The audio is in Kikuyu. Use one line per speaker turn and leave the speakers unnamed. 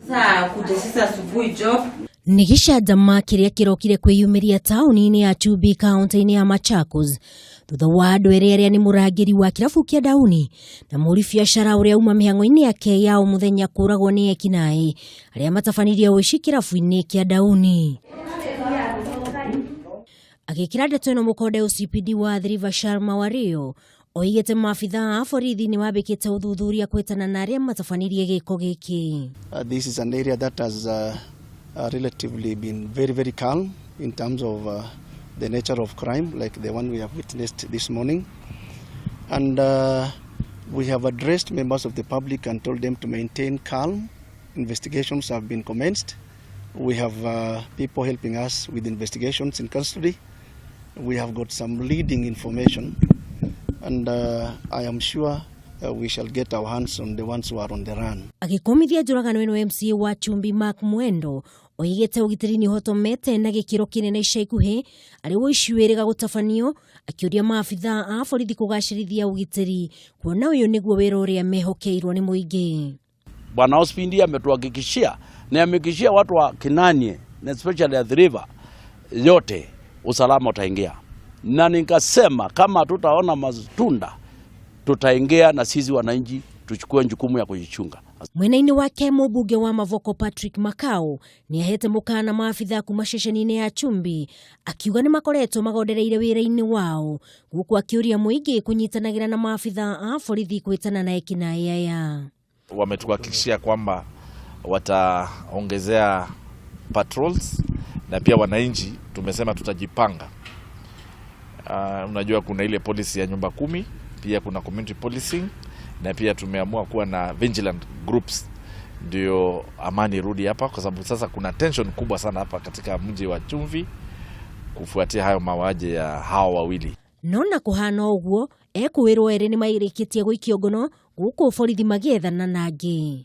Sasa kuja sasa asubuhi job.
Nĩ gĩcanjama kĩrĩa kĩrokire kwĩyumĩria taũni-inĩ ya Chumbi kaunti-inĩ ya Machakos thutha wa andũ erĩ arĩa nĩ mũrangĩri wa kĩrabu kĩa Dauni na mũhũri biacara ũrĩa uma mĩhang'o-inĩ yake ya o mũthenya kũragwo nĩ ekinaĩ arĩa matabanirie ũici kĩrabu-inĩ kĩa Dauni. Agĩkĩra ndeto ĩno mũkonde OCPD wa Athi River Sharma Wario oigĩte maabitha a borithi nĩ mambĩkĩte ũthuthuria kwĩtana na arĩa matabanirie gĩko gĩkĩ.
This is an area that has relatively been very, very calm in terms of the nature of crime, like the one we have witnessed this morning. And we have addressed members of the public and told them to maintain calm. Investigations have been commenced. We have people helping us with investigations in custody. We have got some leading information, and I am sure we shall get our hands on the ones who are on the run.
Agĩkũmithia njũragano ĩno, MCA wa Chumbi Mark Mwendo oigĩte ũgitĩri nĩ ũhotomete na gĩkĩro kĩnene ica ikuhĩ arĩ ũici wĩrĩga gũtabanio, akĩũria maabitha a borithi kũgacĩrithia ũgitĩri kuona ũyũ nĩguo wĩra ũrĩa mehokeirwo nĩ mũingĩ.
Bwana OCPD ametuhakikishia na amehakikishia watu wa Kinanie na especially Athi River yote usalama utaingia, na nikasema kama tutaona matunda tutaingia na sisi wananchi tuchukue jukumu ya kujichunga.
Mwena-inĩ wake, mũmbunge wa Mavoko Patrick Makau nĩ ahete mũkana maabitha kuma ceceni-inĩ ya Chumbi, akiuga nĩ makoretwo magondereire wĩra-inĩ wao, gũkũ akĩũria mũingĩ kũnyitanagĩra na maabitha a borithi kwĩtana na ekinaĩ aya.
Wametuhakikishia kwamba wataongezea patrols na pia wananchi tumesema tutajipanga. Unajua kuna ile policy ya nyumba 10, pia kuna community policing na pia tumeamua kuwa na vigilant groups ndio amani irudi hapa, kwa sababu sasa kuna tension kubwa sana hapa katika mji wa Chumvi kufuatia hayo mauaji ya hawa wawili.
No na kũhana ũguo, ekũĩrwo erĩ nĩ mairĩkĩtie gũikio ngono gũkũ borithi magĩethana na angĩ.